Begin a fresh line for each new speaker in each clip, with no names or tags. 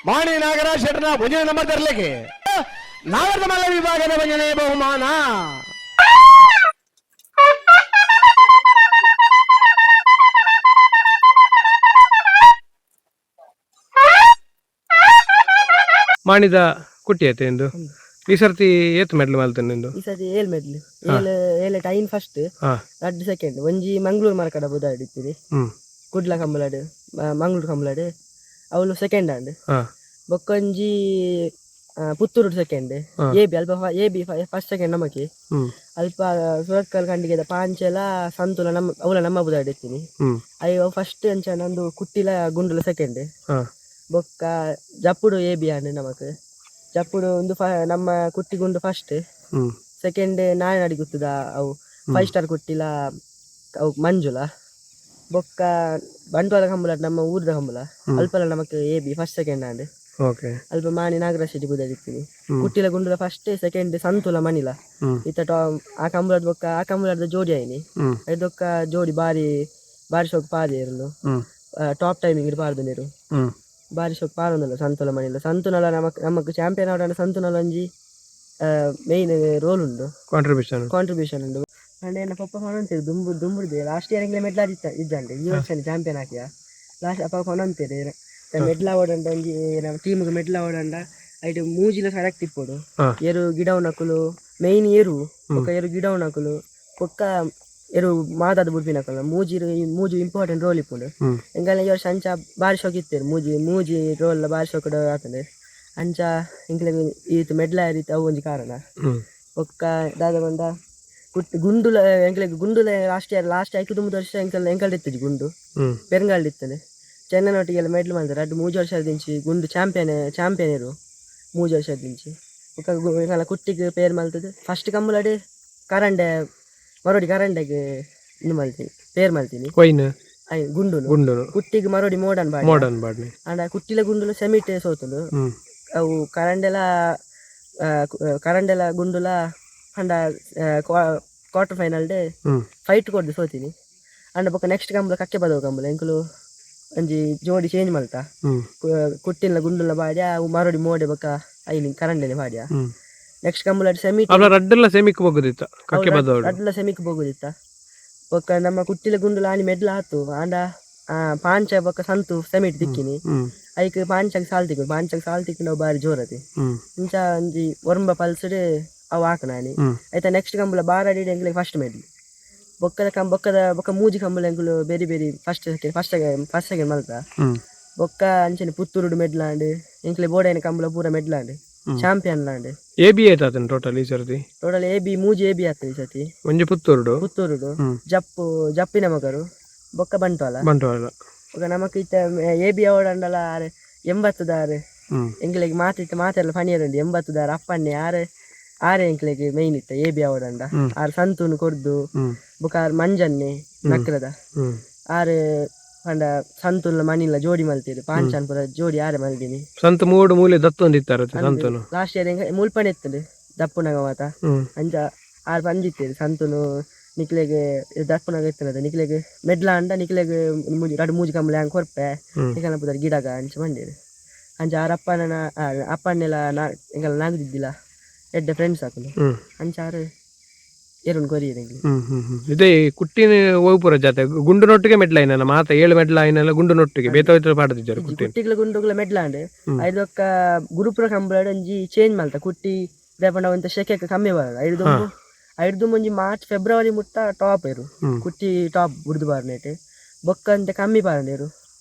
ಮಾಣಿ ನಾಗರಾಜ್ ಶೆಟ್ಟರ್ನ ಒಂಜನೇ ನಂಬರ್ ತರಲಿಕ್ಕೆ ನಾಗರಮಲ್ಲ ವಿಭಾಗದ ಒಂಜನೇ ಬಹುಮಾನ.
ಮಾಣಿದ ಕುಟ್ಟಿ ಆಯ್ತು ಎಂದು ಈ ಸರ್ತಿ ಏತ್ ಮೆಡ್ಲ್ ಮಲ್ತೇನೆ ನಿಂದು?
ಈ ಸತಿ ಏಳ್ ಮೆಡ್ಲ್, ಏಳು ಏಳು ಟೈನ್ ಫಸ್ಟ್, ರಡ್ಡ್ ಸೆಕೆಂಡ್. ಒಂಜಿ ಮಂಗಳೂರು ಮಾರ್ಕಡ ಬುದಾಡ್ ಇತ್ತಿರಿ. ಕುಡ್ಲ ಕಂಬಳಡ್, ಮಂಗಳೂರು ಕಂಬಳಡ್ ಅವಳು ಸೆಕೆಂಡ್ ಆಂಡ್. ಬೊಕ್ಕೊಂಜಿ ಪುತ್ತೂರು ಸೆಕೆಂಡ್. ಎ ಬಿ ಅಲ್ಪ ಎ ಬಿ ಫಸ್ಟ್ ಸೆಕೆಂಡ್ ನಮಕಿ. ಅಲ್ಪ ಸುರತ್ಕಲ್ ಖಂಡಿಗೆದ ಪಾಂಚೆಲ ಸಂತುಲ ನಮ್ಮ ಅವಳ ನಮ್ಮ ಬುದಾಡ್ ಇತ್ತೀನಿ. ಅಯ್ಯೋ ಫಸ್ಟ್ ಅಂಚ ನಂದು ಕುಟ್ಟಿಲ ಗುಂಡುಲ ಸೆಕೆಂಡ್. ಬೊಕ್ಕ ಜಪ್ಪುಡು ಎ ಬಿ ಆಂಡ್ ನಮಕ್. ಜಪ್ಪುಡು ಒಂದು ನಮ್ಮ ಕುಟ್ಟಿ ಗುಂಡು ಫಸ್ಟ್. ಸೆಕೆಂಡ್ ನಾಯನಾಡಿ ಗುತ್ತದ ಅವು ಫೈವ್ ಸ್ಟಾರ್ ಕುಟ್ಟಿಲ ಅವು ಮಂಜುಲ. ಬೊಕ್ಕ ಬಂಟ್ವಾಳ ಕಂಬುಲ, ನಮ್ಮ ಊರ್ದ ಕಂಬುಲ, ಅಲ್ಪಲ ನಮಕ್ ಎ ಬಿ ಫಸ್ಟ್ ಸೆಕೆಂಡ್ ಆಂಡ್. ಅಲ್ಪ ಮಾಣಿ ನಾಗರಾಜ್ ಶೆಟ್ಟಿ ಬುದಾಡಿತ್ತೀನಿ. ಕುಟ್ಟಿಲ ಗುಂಡುಲ ಫಸ್ಟ್ ಸೆಕೆಂಡ್, ಸಂತುಲ ಮಣಿಲ. ಇತ್ತ ಆ ಕಂಬುಲದ ಬೊಕ್ಕ ಆ ಕಂಬುಲದ ಜೋಡಿ ಆಯ್ನಿ. ಐದೊಕ್ಕ ಜೋಡಿ ಬಾರಿ ಬಾರಿ ಶೋಕ್ ಪಾದೇರ್ಲು. ಟಾಪ್ ಟೈಮಿಂಗ್ ಪಾರ್ದು ನೀರು. ಬಾರಿ ಶೋಕ್ ಪಾರೊಂದುಲ್ಲ ಸಂತುಲ ಮಣಿಲ. ಸಂತುನಲ ನಮಕ್ ನಮಕ್ ಚಾಂಪಿಯನ್ ಆವಡ ಸಂತುನಲ ಒಂಜಿ ಮೇಯ್ನ್ ರೋಲ್ ಉಂಡು.
ಕಾಂಟ್ರಿಬ್ಯೂಷನ್.
ಕಾಂಟ್ರಿಬ್ಯೂಷನ್ ಉಂಡು. ಅಂಡ್ ಎನ್ನ ಪಪ್ಪ ಪನೊಂತೆರ್ ದುಂಬು ದುಂಬುಡ್ದೆ ಲಾಸ್ಟ್ ಇಯರ್ ಎಂಕ್ಲೆ ಮೆಡ್ಲ್ ಆದಿತ್ತ ಇಜ್ಜಂಡ್, ಈ ವರ್ಷ ಚಾಂಪಿಯನ್ ಆಕಿಯ. ಲಾಸ್ಟ್ ಅಪ್ಪ ಪನೊಂತೆರ್ ಮೆಡ್ಲ್ ಆವೊಡಂಡ ಒಂಜಿ ನಮ್ಮ ಟೀಮ್ಗೆ ಮೆಡ್ಲ್ ಆವೊಡಂಡ ಐಟ್ ಮೂಜಿಲ ಕರೆಕ್ಟ್ ಇಪ್ಪೊಡು. ಏರು ಗಿಡವುನಕುಲು ಮೇಯ್ನ್, ಏರು ಬೊಕ್ಕ ಏರು ಗಿಡವುನಕುಲು ಬೊಕ್ಕ ಏರು ಮಾತಾದ್ ಬುಡ್ಪಿನಕುಲು, ಮೂಜಿ ಮೂಜಿ ಇಂಪಾರ್ಟೆಂಟ್ ರೋಲ್ ಇಪ್ಪುಂಡು. ಎಂಕಲ್ನ ಈ ವರ್ಷ ಅಂಚ ಬಾರಿ ಶೋಕ್ ಇತ್ತೆರ್. ಮೂಜಿ ಮೂಜಿ ರೋಲ್ ಬಾರಿ ಶೋಕುಡು ಆತುಂಡು. ಅಂಚ ಎಂಕ್ಲೆಗ್ ಈತ್ ಮೆಡ್ಲ್ ಆಯೆರೆ ಅವು ಒಂಜಿ ಕಾರಣ. ಬೊಕ್ಕ ದಾದ ಪಂಡ ಗುಂಡುಲ ಎಂಕ್ಲೆಗ್ ಗುಂಡುಲ ಲಾಸ್ಟ್ ಇಯರ್ ಲಾಸ್ಟ್ ಐಕ್ ದುಂಬುದ ವರ್ಷ ಎಂಕಲ್ ಎಂಕಲ್ಡ್ ಇತ್ತಿಜಿ ಗುಂಡು. ಪೆರಂಗಾಲ್ಡ್ ಇತ್ತುಂಡು. ಚೆನ್ನನೊಟ್ಟಿಗೆಲ್ಲ ಮೆಡ್ಲ್ ಮಲ್ತೆರ್. ರಡ್ಡ್ ಮೂಜಿ ವರ್ಷದಿಂಚಿ ಗುಂಡು ಚಾಂಪಿಯನ್ ಚಾಂಪಿಯನ್ ಇರು ಮೂಜಿ ವರ್ಷದಿಂಚಿ. ಬೊಕ್ಕ ಎಂಕಲ್ನ ಕುಟ್ಟಿಗ್ ಪೇರ್ ಮಲ್ತುದು ಫಸ್ಟ್ ಕಂಬುಲಡ್ ಕರಂಡೆ ಮರೋಡಿ ಕರಂಡೆಗ್ ಇಂದು ಮಲ್ತೀನಿ, ಪೇರ್ ಮಲ್ತೀನಿ.
ಕೊಯ್ನ್?
ಐನ್ ಗುಂಡುನು.
ಗುಂಡುನು.
ಕುಟ್ಟಿಗ್ ಮರೋಡಿ ಮೋಡನ್ ಬಾಡಿ.
ಮಾಡರ್ನ್ ಬಾಡ್ನಿ.
ಆಂಡ ಕುಟ್ಟಿಲ ಗುಂಡುಲ ಸೆಮಿಟ್ ಸೋತುಂಡು. ಅವು ಕರಂಡೆಲ ಕರಂಡೆಲ ಗುಂಡುಲ ಪಂಡ ಕ್ವಾರ್ಟರ್ ಫೈನಲ್ ಫೈಟ್ ಕೊರ್ದು ಸೋತೀನಿ. ಅಂಡ ಬೊಕ್ಕ ನೆಕ್ಸ್ಟ್ ಕಂಬುಲ ಕಕ್ಕೆ ಬದವು ಕಂಬುಲ ಎಂಕುಲು ಒಂಜಿ ಜೋಡಿ ಚೇಂಜ್ ಮಲ್ತ. ಕುಟ್ಟಿನ ಗುಂಡುಲ ಬಾಡ್ಯ, ಅವು ಮರೋಡಿ ಮೋಡೆ ಬೊಕ್ಕ ಐನಿ ಕರಂಡೆನೆ ಬಾಡ್ಯ. Next Kambala semi.
ಅಲ್ಲ, ರಡ್ಡೆಲ್ಲ ಸೆಮಿಕ್ ಹೋಗುದಿತ್ತ ಕಕ್ಕೆ ಬದವಡು?
ರಡ್ಲ ಸೆಮಿಕ್ ಹೋಗುದಿತ್ತ. ಬೊಕ್ಕ ನಮ್ಮ ಕುಟ್ಟಿಲ ಗುಂಡುಲ ಆನಿ ಮೆಡ್ಲ ಆತು. ಆಂಡ ಪಾಂಚ ಬೊಕ್ಕ ಸಂತು ಸೆಮಿಟ್ ತಿಕ್ಕಿನಿ. ಐಕ್ ಪಾಂಚಗ್ ಸಾಲ್ ತಿಕ್ಕು, ಪಾಂಚಗ್ ಸಾಲ್ ತಿಕ್ಕಿನ ಅವು ಬಾರಿ ಜೋರತಿ. ಇಂಚ ಒಂಜಿ ಒರ್ಂಬ ಪಲ್ಸ್ಡ್ ಅವು ಹಾಕುನಾನಿ. ಆಯ್ತಾ ನೆಕ್ಸ್ಟ್ ಕಂಬುಲ ಬಾರಾಡಿ ಎಂಕ್ಲೆಗ್ ಫಸ್ಟ್ ಮೆಡ್ಲ್. ಬೊಕ್ಕದ ಬೊಕ್ಕದ ಬೊಕ್ಕ ಮೂಜಿ ಕಂಬುಲ ಎಂಕುಲು ಬೇರೆ ಬೇರೆ first second first second first second ಮಲ್ತ. ಬೊಕ್ಕ ಅಂಚನೆ ಪುತ್ತೂರುಡು ಮೆಡ್ಲಾಂಡ್. ಎಂಕ್ಲೆ ಬೋಡೈನ ಕಂಬುಲ ಪೂರ ಮೆಡ್ಲಾಂಡ್, ಚಾಂಪಿಯನ್ ಲಾಂಡ್.
ಎ ಬಿ ಏತಾತನ್ ಟೋಟಲ್ ಈ ಸರ್ತಿ?
ಟೋಟಲ್ ಎ ಬಿ ಮೂಜಿ ಎ ಬಿ ಆತು ಈ ಸತಿ.
ಒಂಜಿ ಪುತ್ತೂರುಡು.
ಪುತ್ತೂರುಡು. ಜಪ್ಪು ಜಪ್ಪಿನ ಮಗರು ಬೊಕ್ಕ ಬಂಟ್ವಾಳ.
ಬಂಟ್ವಾಳ.
ಬೊಕ್ಕ ನಮಕ್ ಇತ್ತ ಎ ಬಿ ಅವಡಂಡಲ ಆರು ಎಂಬತ್ತದಾರು. ಎಂಕ್ಲೆಗ್ ಮಾತ ಇತ್ತ ಮಾತೆಲ್ಲ ಪನಿಯರುಂಡು. ಎಂಬತ್ತದಾರು ಅಪ್ಪಣ್ಣೆ ಆರು ಆರೆ ಎಂಕ್ಲೆಗ್ ಮೇಯ್ನ್ ಇತ್ತ ಎ ಬಿ ಅವಡಂಡ. ಆರ್ ಸಂತೂನು ಕೊರ್ದು. ಬೊಕ್ಕ ಆರ್ ಮಂಜನ್ನೆ ನಕ್ರದ. ಆರ್ ಪಂಡ ಸಂತುಲ್ಲ ಮಣಿಲ್ಲ ಜೋಡಿ ಮಲ್ತಿರು. ಪಾಂಚಾನ್ ಪೂರ ಜೋಡಿ ಆರೆ ಮಲ್ದಿನಿ.
ಸಂತ ಮೂಡು ಮೂಲೆ ದತ್ತೊಂದಿತ್ತಾರೆ ಸಂತನು.
ಲಾಸ್ಟ್ ಇಯರ್ ಎಂಕ ಮುಲ್ಪನೆ ಇತ್ತುಂಡು ದಪ್ಪುನಗ ಮಾತ. ಅಂಚ ಆರ್ ಪಂದಿತ್ತೇರು, ಸಂತುನು ನಿಕ್ಲೆಗ್ ದಪ್ಪುನಗ ಇತ್ತುಂಡದ, ನಿಕ್ಲೆಗ್ ಮೆಡ್ಲ ಅಂಡ ನಿಕ್ಲೆಗ್ ಮೂಜಿ ರಡ್ಡ್ ಮೂಜಿ ಕಂಬುಲ ಹ್ಯಾಂಗ್ ಕೊರ್ಪೆ. ನಿಕಲ್ನ ಪುದರ್ ಗಿಡಗ ಅಂಚ ಪಂಡೇರು. ಅಂಚ ಆರ್ ಅಪ್ಪನ ಅಪ್ಪಣ್ಣೆಲ ನಾ ಎಂಕಲ್ನ ನಾಗದಿದ್ದಿಲ್ಲ ಎಡ್ಡೆ ಫ್ರೆಂಡ್ಸ್ ಆಕುಲು. ಅಂಚ ಆರ್ ಏರುನ್ ಕೊರಿಯೆರ್ ಎಂಕ್ಲೆಗ್.
ಹ್ಮ್ ಹ್ಮ್ ಹ್ಮ್ ಇದೇ ಕುಟ್ಟಿನ ಪೂರ ಜಾತೆ ಗುಂಡುನೊಟ್ಟಿಗೆ ಮೆಡ್ಲ ಆಯ್ನಲ್ಲ ಮಾತ ಏಳು ಮೆಡ್ಲ ಆಯ್ನಲ್ಲ ಗುಂಡುನೊಟ್ಟಿಗೆ ಬೇತ ಬೇತ ಪಾಡ್ದಿದ್ದಾರೆ ಕುಟ್ಟಿನ.
ಕುಟ್ಟಿಗ್ಲ ಗುಂಡುಗ್ಲ ಮೆಡ್ಲಾಂಡ್. ಐದೊಕ್ಕ ಗುರುಪುರ ಕಂಬುಲಡ್ ಒಂಜಿ ಚೇಂಜ್ ಮಲ್ತ ಕುಟ್ಟಿ. ದಾಯೆ ಪಂಡ ಒಂತೆ ಶೆಕೆಕ್ ಕಮ್ಮಿ ಬರಡ್. ಐಡ್ದು ಐಡ್ದು ಒಂಜಿ ಮಾರ್ಚ್ ಫೆಬ್ರವರಿ ಮುಟ್ಟ ಟಾಪ್ ಇರು. ಕುಟ್ಟಿ ಟಾಪ್ ಬುಡ್ದು ಬಾರ್ನೇಟ್ ಬೊಕ್ಕ ಅಂತೆ ಕಮ್ಮಿ ಪಾರಂದೇರು.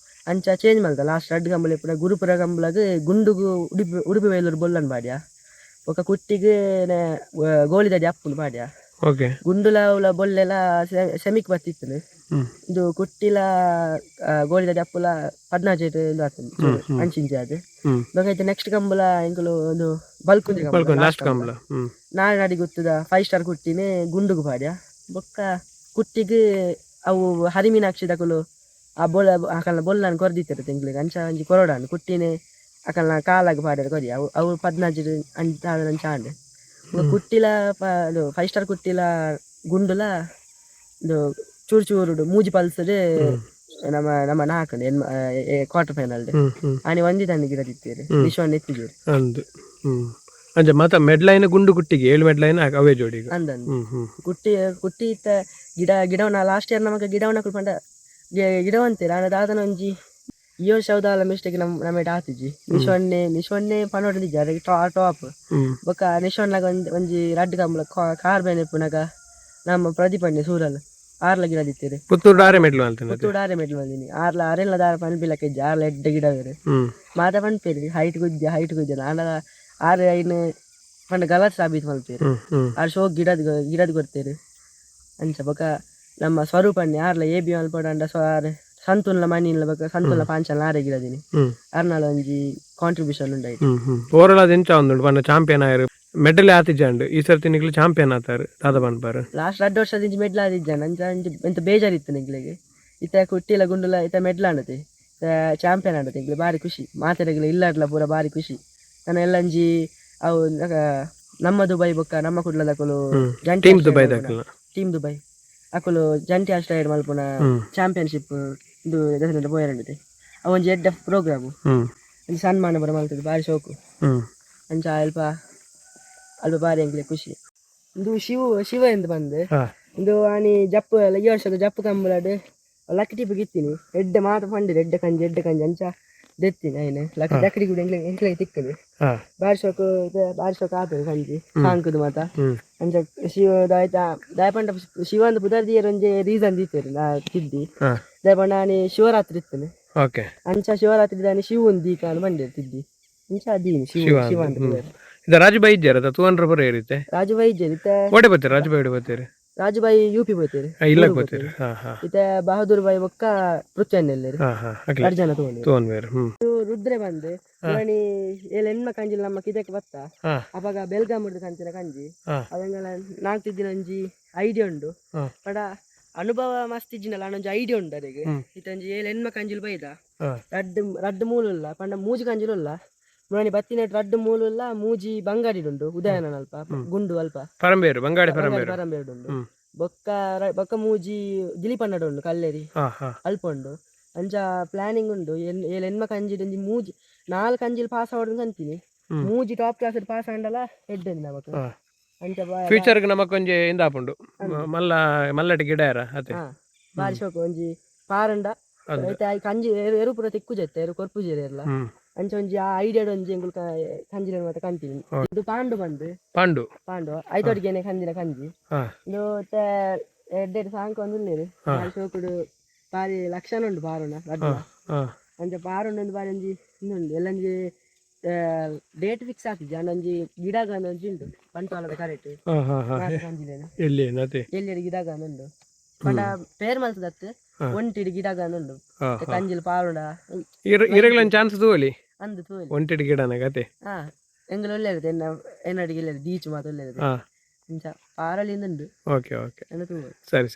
ಅಂಚ ಚೇಂಜ್ ಮಲ್ತ ಲಾಸ್ಟ್ ರಡ್ಡ್ ಕಂಬುಲ ಇಪ್ಪುನ ಗುರುಪುರ ಕಂಬುಲಗ್ ಗುಂಡುಗು ಉಡುಪಿ ಉಡುಪಿ ವೇಲೂರು ಬೊಲ್ಲನ್ ಪಾಡ್ಯ. ಬೊಕ್ಕ ಕುಟ್ಟಿಗ್ ಗೋಳಿದಡಿ ಅಪ್ಪುನು ಪಾಡ್ಯ. ಗುಂಡುಲ ಉಲ ಬೊಲ್ಲೆಲ ಸೆಮಿಕ್ ಬತ್ತಿತ್ತುಂಡು. ಇದು ಕುಟ್ಟಿಲ ಗೋಳಿದಡಿ ಅಪ್ಪುಲ ಪದ್ನಾಜೆಟ್ ಇದು ಆತುಂಡು ಅಂಚಿಂಚಿ ಅದು. ಬೊಕ ಇತ್ತೆ ನೆಕ್ಸ್ಟ್ ಕಂಬುಲ ಎಂಕುಲು ಒಂದು ಬಲ್ಕುಂಜೆ ಕಂಬುಲ.
ಲಾಸ್ಟ್ ಕಂಬುಲ.
ನಾಡಿ ಗುತ್ತದ ಫೈವ್ ಸ್ಟಾರ್ ಕುಟ್ಟಿನೇ ಗುಂಡುಗು ಪಾಡ್ಯ. ಬೊಕ್ಕ ಕುಟ್ಟಿಗ್ ಅವು ಹರಿಮೀನಾಕ್ಷಿ ದಕುಲು ಆ ಬೊಲ್ಲ ಅಕಲ್ನ ಬೊಲ್ಲನ್ ಕೊರ್ದಿತ್ತೆರ್ ತಿಂಗ್ಳಿಗೆ. ಅಂಚ ಒಂಜಿ ಕೊರೊಡಾಂಡ್ ಕುಟ್ಟಿನೇ ಅಕಲ್ನ ಕಾಲಾಗ್ ಪಾಡ್ಯರ ಕೊರಿ. ಅವು ಅವು ಪದ್ನಾಜಿ ಅಂಚ ಅಂಚ ಆಂಡ್. ಬೊಕ್ಕ ಕುಟ್ಟಿಲ ಇದು ಫೈವ್ ಸ್ಟಾರ್ ಕುಟ್ಟಿಲ ಗುಂಡುಲ ಇದು ಚೂರು ಚೂರುಡು ಮೂಜಿ ಪಲ್ಸ್ಡ್. ನಮ್ಮ ನಮ್ಮ ನಾಲ್ಕು ಎನ್ಮ ಕ್ವಾರ್ಟರ್ ಫೈನಲ್
ಹ್ಮ್ ಹ್ಮ್
ಆನಿ ಒಂಜಿ ತಂದು ಗಿಡ ತಿತ್ತೀರಿ ನಿಶ್ವನ್ ಎತ್ತಿಜೇರು.
ಅಂದು ಅಂಚ ಮಾತ ಮೆಡ್ಲೈನ್ ಗುಂಡು ಕುಟ್ಟಿಗೆ ಏಳು ಮೆಡ್ಲೈನ್ ಅವೇ ಜೋಡಿಗೆ.
ಅಂದಂದು.
ಹ್ಮ್ ಹ್ಮ್
ಕುಟ್ಟಿ ಕುಟ್ಟಿ ಇತ್ತ ಗಿಡ ಗಿಡವನ್ನ ಲಾಸ್ಟ್ ಇಯರ್ ನಮಗೆ ಗಿಡವನ್ನ ಪಂಡ ಗಿಡವಂತೀರ ಆನ ದಾದನ ಒಂಜಿ ಈ ವರ್ಷ ಯಾವ್ದಾಲ ಮಿಸ್ಟೇಕ್ ನಮ್ಮ ನಮೇಟ್ ಆತಿಜಿ. ನಿಶ್ವನ್ನೆ ನಿಶ್ವನ್ನೆ ಪನೋಡಿದ್ಜಿ ಅದಕ್ಕೆ ಟಾಪ್. ಬೊಕ್ಕ ನಿಶ್ವನ್ನಾಗ ಒಂಜಿ ಒಂಜಿ ರಡ್ಡ್ ಕಂಬಳ ಕಾರ್ ಬೇನೆ ಇಪ್ಪುನಗ ನಮ್ಮ ಪ್ರದೀಪಣ್ಣೆ ಸೂರಲ್ ಆರ್ಲ ಗಿಡ ದಿತ್ತೀರಿ.
ಪುತ್ತೂರು ಆರೆ ಮೆಡ್ಲು ಅಂತಾನೆ.
ಪುತ್ತೂರು ಆರೆ ಮೆಡ್ಲು ಬಂದಿನಿ. ಆರ್ಲ ಅರೆಲ್ಲ ದಾರ ಪನ್ಪಿಲಕ್ಕ ಇಜ್ಜಿ, ಆರ್ಲ ಎಡ್ಡೆ ಗಿಡ ಬೇರೆ. ಮಾತ ಪನ್ಪೇರಿ ಹೈಟ್ ಗುಜ್ಜ ಹೈಟ್ ಗುಜ್ಜ, ಆಂಡ ಆರ್ ಐನ್ ಪಂಡ ಗಲತ್ ಸಾಬೀತು ಮಲ್ಪೇರು.
ಹ್ಮ್ ಹ್ಮ್
ಆರ್ ಶೋಕ್ ಗಿಡದ ಗಿಡದ ಕೊಡ್ತೇರು. ಅಂಚ ಬೊಕ ನಮ್ಮ ಸ್ವರೂಪಣ್ಣೆ ಆರ್ಲ ಎ ಬಿ ಮಲ್ಪೊಡಂಡ ಸೊ ಆರ್ ಸಂತುನ್ಲ ಮನಿನ್ಲ ಬೊಕ ಸಂತುನ್ಲ ಪಾಂಚಲ ಆರೆ ಗಿಡದಿನಿ. ಆರ್ನಾಲ ಒಂಜಿ ಕಾಂಟ್ರಿಬ್ಯೂಷನ್ ಉಂಡಾಯ್ತು.
ಹ್ಮ್ ಹ್ಮ್ ಓವರಾಲ್ ಅದು ಎಂಚ ಒಂದುಂಡು ಪಂಡ ಚಾಂಪಿಯನ್ ಆಯರು, ಮೆಡಲ್ ಆತಿಜಾಂಡ್, ಈ ಸರ್ತಿ ನಿಕ್ಲು ಚಾಂಪಿಯನ್ ಆತಾರು ದಾದ ಪನ್ಪಾರು?
ಲಾಸ್ಟ್ ರಡ್ಡ್ ವರ್ಷದಿಂಚ ಮೆಡ್ಲ್ ಆದಿಜ್ಜಾಂಡ್, ಅಂಚ ಅಂಚ ಎಂತ ಬೇಜಾರಿತ್ತು ನಿಕ್ಲೆಗ್. ಇತ್ತೆ ಕುಟ್ಟಿಲ ಗುಂಡುಲ ಇತ್ತೆ ಮೆಡ್ಲ್ ಆಂಡತೆ, ಚಾಂಪಿಯನ್ ಆಂಡತೆ, ಎಂಕ್ಲೆ ಬಾರಿ ಖುಷಿ. ಮಾತೆರೆಗ್ಲ ಇಲ್ಲಾಡ್ಲ ಪೂರ ಬಾರಿ ಖುಷಿ. ನನ್ನ ಎಲ್ಲಂಜಿ ಅವು ನಮ್ಮ ದುಬೈ ಬೊಕ್ಕ ನಮ್ಮ ಕುಡ್ಲದಕುಲು ಜಂಟಿ
ಟೀಮ್
ಆಶ್ರಯ
ದುಬೈ
ಮಲ್ಪುನ.
ದಕಲ್ನ.
ಟೀಮ್ ದುಬೈ ಅಕುಲು ಜಂಟಿ ಆಶ್ರಯ ಮಲ್ಪುನ ಚಾಂಪಿಯನ್ಶಿಪ್ ಇದು ದಸರಾದ ಪೋಯರಂಡಿದೆ. ಅವು ಒಂಜಿ ಎಡ್ಡೆ ಪ್ರೋಗ್ರಾಮ್. ಒಂಜಿ ಸನ್ಮಾನ ಪೂರ ಮಲ್ತದೆ, ಬಾರಿ ಶೋಕು. ಅಂಚ ಅಲ್ಪ ಅಲ್ಪ ಬಾರಿ ಎಂಕ್ಲೆ ಖುಷಿ. ಇಂದು ಶಿವ ಶಿವ ಎಂದು ಬಂದು ಇಂದು ಆನಿ ಜಪ್ಪು ಎಲ್ಲ ಈ ವರ್ಷದ ಜಪ್ಪು ಕಂಬಳಡ್ ಲಕ್ಕಿ ಟಿಪ್ಪಿಗೆ ಇತ್ತೀನಿ. ಎಡ್ಡೆ ಮಾತ ಪಂಡಿರು, ಎಡ್ಡೆ ಕಂಜಿ ಎಡ್ಡೆ ಕಂಜಿ ಅಂಚ ದೆತ್ತೀನಿ. ಐನು ಲಕ್ಕಿ ಲಕ್ಕಡಿ ಕೂಡ ಎಂಕ್ಲೆ ಎಂಕ್ಲೆ ತಿಕ್ಕದು. ಬಾರಿ ಶೋಕು ಇದು, ಬಾರಿ ಶೋಕು ಆತದೆ ಕಂಜಿ ಸಾಂಕುದು ಮಾತ. ಅಂಚ ಶಿವ ದಾಯ್ತ ದಾಯಪಂಡ ಶಿವ ಅಂದ್ ಪುದರ್ ದಿಯರ್ ಒಂಜಿ ರೀಸನ್ ದೀತೆರ್ ನಾ ತಿದ್ದಿ. ದಾಯಪಂಡ ಆನಿ ಶಿವರಾತ್ರಿ ಇತ್ತನೆ. ಅಂಚ ಶಿವರಾತ್ರಿ ದಾನಿ ಶಿವ ಒಂದು ದೀಕ ಅಂದ್ ಬಂದಿರ್ ತಿದ್ದಿ. ಅಂಚ ದೀನಿ ಶಿವ ಶಿವ ಅಂತ ಪುದರ್.
ಇದು ರಾಜುಬಾಯಿ ಇಜ್ಜಾರ ತೂವನ್ರ ಪೂರ ಏರಿತ್ತೆ.
ರಾಜುಬಾಯಿ ಇಜ್ಜೆರ್ ಇತ್ತೆ.
ಓಡೆ ಬತ್ತೀರಿ? ರಾಜುಬಾಯಿ ಓಡೆ ಬತ್ತೀರಿ?
ರಾಜುಬಾಯಿ ಯು ಪಿ ಪೋತೇರು.
ಇಲ್ಲಕ್ ಬತ್ತೀರಿ. ಹಾ ಹಾ
ಇತ್ತೆ ಬಹದ್ದೂರ್ ಬಾಯಿ ಬೊಕ್ಕ ಪೃಥ್ವಣ್ಣೆಲ್ಲೆರ್.
ಹಾ ಹಾ ಅಕ್ಲೆ
ರಡ್ಡ್ ಜನ ತಗೊಂಡು.
ತೂವನ್ ಬೇರೆ.
ರುದ್ರೆ ಬಂದು ಪುರಾಣಿ ಏಲ್ ಎಣ್ಮ ಕಂಜಿಲ್ ನಮ್ಮ ಕಿದೆಕ್ ಬತ್ತ. ಅಪಗ ಬೆಲ್ಗಾಮುರ್ದು ಕಂಚಿನ ಕಂಜಿ. ಅವೆಂಗಲ ನಾಲ್ಕು ತಿದ್ದಿನ ಒಂಜಿ ಐಡಿಯಾ ಉಂಡು. ಪಡ ಅನುಭವ ಮಸ್ತ್ ಇಜ್ಜಿನಲ್ಲ, ಒಂಜಿ ಐಡಿಯಾ ಉಂಡು ಅದಕ್ಕೆ. ಇತ್ತೊಂಜಿ ಏಲ್ ಎಣ್ಮ ಕಂಜಿಲ್ ಬೈದ. ರಡ್ಡ್ ರಡ್ಡ್ ಮೂಲು ಉಲ್ಲ, ಪಂಡ ಮೂಜಿ ಕಂಜಿಲು ಉಲ್ಲ. ಮುರಾಣಿ ಬತ್ತಿನೆಟ್ ರಡ್ಡ್ ಮೂಲು ಉಲ್ಲ, ಮೂಜಿ ಬಂಗಾಡಿಡ್ ಉಂಡು ಉದಯನ ಅಲ್ಪ ಗುಂಡು ಅಲ್ಪ.
ಪರಂಬೇರು ಬಂಗಾಡಿ ಪರಂಬೇರು.
ಪರಂಬೇರು ಉಂಡು. ಬೊಕ್ಕ ಬೊಕ್ಕ ಮೂಜಿ ಗಿಲಿಪನ್ನಡ ಉಂಡು ಕಲ್ಲೇರಿ.
ಹಾ ಹಾ
ಅಲ್ಪ ಉಂಡು. ಅಂಚ ಪ್ಲಾನಿಂಗ್ ಉಂಡು. ಎನ್ ಏಲ್ ಎಣ್ಮ ಕಂಜಿಡ್ ಒಂಜಿ ಮೂಜಿ ನಾಲ್ ಕಂಜಿಲ್ ಪಾಸ್ ಆವಡ್ ಅಂತೀನಿ. ಮೂಜಿ ಟಾಪ್ ಕ್ಲಾಸ್ ಪಾಸ್ ಆಂಡಲ ಎಡ್ಡೆ ನಮಕ್. ಅಂಚ
ಫ್ಯೂಚರ್ ನಮಕ್ ಒಂಜಿ ಇಂದಾಪುಂಡು ಮಲ್ಲ ಮಲ್ಲటి ಗಿಡ ಯಾರ ಅತೆ.
ಬಾರಿ ಶೋಕು ಒಂಜಿ ಪಾರಂಡ ಐತೆ. ಐಕ್ ಕಂಜಿ ಎರು ಪೂರ ತಿಕ್ಕುಜೆತ್ತೆ, ಎರು ಕೊರ್ಪುಜೆರ್ ಎಲ್ಲ. ಅಂಚ ಒಂಜಿ ಆ ಐಡಿಯಾಡ್ ಒಂಜಿ ಎಂಕುಲು ಕಂಜಿನ ಮಾತ ಕಂತೀನಿ. ಇದು ಪಾಂಡು ಬಂದು.
ಪಾಂಡು.
ಪಾಂಡು ಐತೊಟ್ಟಿಗೆನೆ ಕಂಜಿನ ಕಂಜಿ. ಇದು ಇತ್ತೆ ಎಡ್ಡೆಡ್ ಸಾಂಕ್ ಒಂದುಲ್ಲೆರ್ ಬಾರಿ ಶೋಕುಡು, ಬಾರಿ ಲಕ್ಷಣ ಉಂಡು ಪಾರುನ ರಡ್ಡ್ಲ. ಅಂಚ ಪಾರುಂಡು ಒಂದು ಬಾರಿ ಒಂಜಿ ಉಂದುಂಡು. ಎಲ್ಲೊಂಜಿ ಡೇಟ್ ಫಿಕ್ಸ್ ಆತಿಜಿ, ಅಂಡ ಒಂಜಿ ಗಿಡಗಾನ ಒಂಜಿ ಉಂಡು ಬಂಟ್ವಾಳದ ಕರೆಕ್ಟ್.
ಹಾ ಹಾ ಹಾ
ಕಂಜಿಲೇನು
ಎಲ್ಲಿ ಅದೇ?
ಎಲ್ಲಿ ಗಿಡಗಾನ ಉಂಡು ಪಂಡ ಪೇರ್ ಮಲ್ತದತ್ತು ಒಂಟಿಡ್ ಗಿಡಗಾನ ಉಂಡು. ಕಂಜಿಲ್ ಪಾರುಂಡ.
ಇರಗ್ಲನ್ ಚಾನ್ಸ್ ತೂವಲಿ.
ಅಂದು ತೂವಲಿ.
ಒಂಟಿಡ್ ಗಿಡನ ಕತೆ.
ಹಾ, ಎಂಗಲ್ ಒಳ್ಳೆ ಇರುತ್ತೆ, ಎನ್ನ ಎನ್ನಡಿಗೆ ಇಲ್ಲ ದೀಚು ಮಾತ ಒಳ್ಳೆ ಇರುತ್ತೆ. ಅಂಚ ಪಾರಳಿಂದ ಉಂಡು.
ಓಕೆ ಓಕೆ
ಎನ್ನ ತೂವಲಿ.
ಸರಿ.